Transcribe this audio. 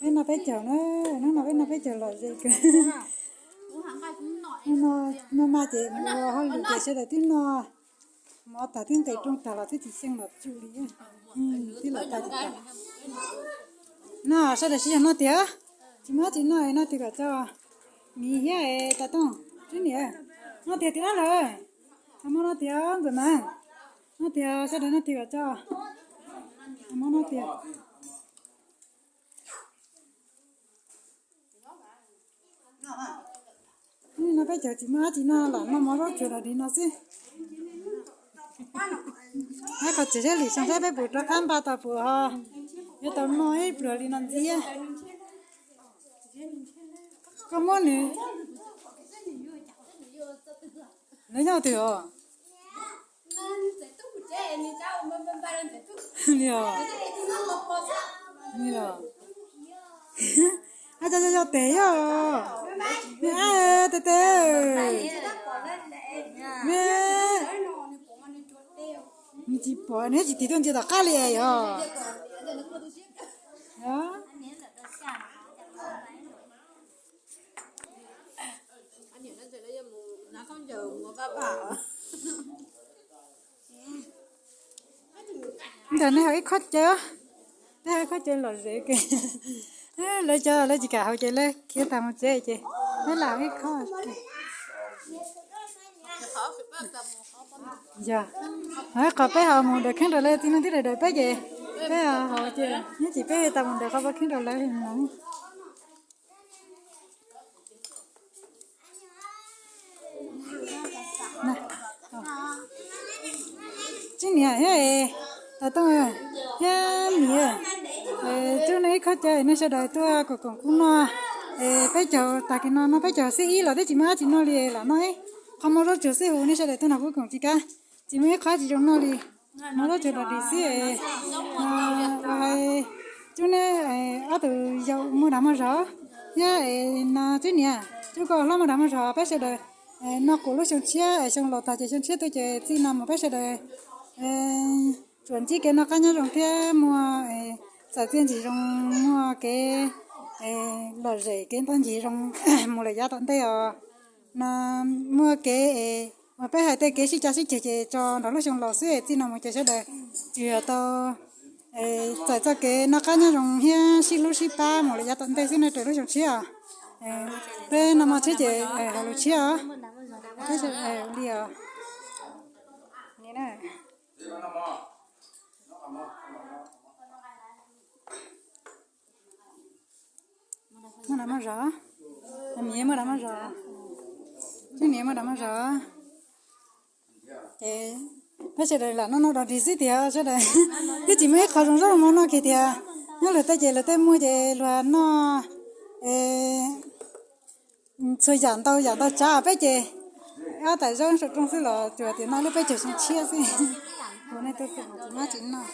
Peb noj peb caug na, hnub no peb noj peb caug lom zem kawg. Hnub no mas ces mus ua hauj lwm ces sawv daws twb noj mov tag twb nqis rooj tag los twb tsis xyeej los tsuj li. Twb los tag tsis tag. No sawv daws sib zog noj tiag, tsis muaj dab tsi noj es noj tiag kom tso. Miv thiab tas tooj, Tswb niam, noj tiag tiag lawm. Txhob muab noj tiag ntxawm mas, noj tiag sawv daws noj tiag kom tso. Txhob muab noj tiag. No peb cov tsis muaj dab tsi noj lam noj mov zaub tsuag los li no xwb. Ab, qhov tseem seb lwm xyoo saib peb puas rov qab npaj tau puas ho yuav tau noj ib pluag li no ntxiv. Koj muab nws, lawv nyob twg os? Li os. Li os. Ab, cov cov tes yog, ab, tes tes, nws tsis pom, nws tsis tig tuaj ntsia tom qab li es yog. Ntawm nej ho ib khob cawv, nej ho ib khob cawv lom zem kawg. Lawv cov lawv tsis kam haus ces lawv khiav tag mus tsev ces peb lam ib khob. Yog, qhov peb ho mus dawm kheeb rau lawv txiv neej twb daws daws peb ces peb ho ces nyob tsis peb tau mus dawm qhov peb kheeb rau lawv no. Tswb niam thiab tas tooj thiab miv, tswb nej ib khob cawv nej sawv daws tuaj koom koom kuv noj. Peb caug tag kis no noj peb caug xib ib los twb tsis muaj dab tsi noj li lam noj ib qho mov zaub tsuag xwb hu nej sawv daws tuaj noj kuv koom tsis kab, tsis muaj ib qho tsis zoo noj li. Mov zaub tsuag dog dig xwb. Ua hais tswb neb ob tug yau muaj dag muaj zog thiab no tswb niam tswb koj hlob muaj dag muaj zog peb sawv daws noj kuv lub xyoo tshiab, xyoo laus tag ces xyoo tshiab tuaj ces txij no mus peb sawv daws tsuas ntsib kev noj qab nyob zoo thiab muaj txais txiaj ntsig zoo, muaj kev lom zem kev ntau ncig zoo mus lawm yav tom ntej os. No muaj kev uas peb hais tej kev sib cav sib ceg ces tso nrog lub xyoo laus xwb, txij no mus ces sawv daws tsuas yog tau txais txoj kev noj qab nyob zoo thiab sib hlub sib pab mus lawm yav tom ntej xwb no raws lub xyoo tshiab os. Peb noj mov tshiab ces hais lus tshiab os. Li os. Muaj dag muaj zog, miv muaj dag muaj zog, tswb niam muaj dag muaj zog. Ces peb sawv daws lam noj noj dog dig xwb tiag sawv daws, twb tsis muaj ib qho zoo zaub zoo mov noj kiag tiag. Nyob luag tej ces luag tej muaj ces luag noj txhua yam ntau yam ntau tsav, peb ces ob tas zaub saum rooj xwb los tsuas tias noj lub peb caug xyoo tshiab xwb. Ua nej tuaj tsis muaj tsis noj.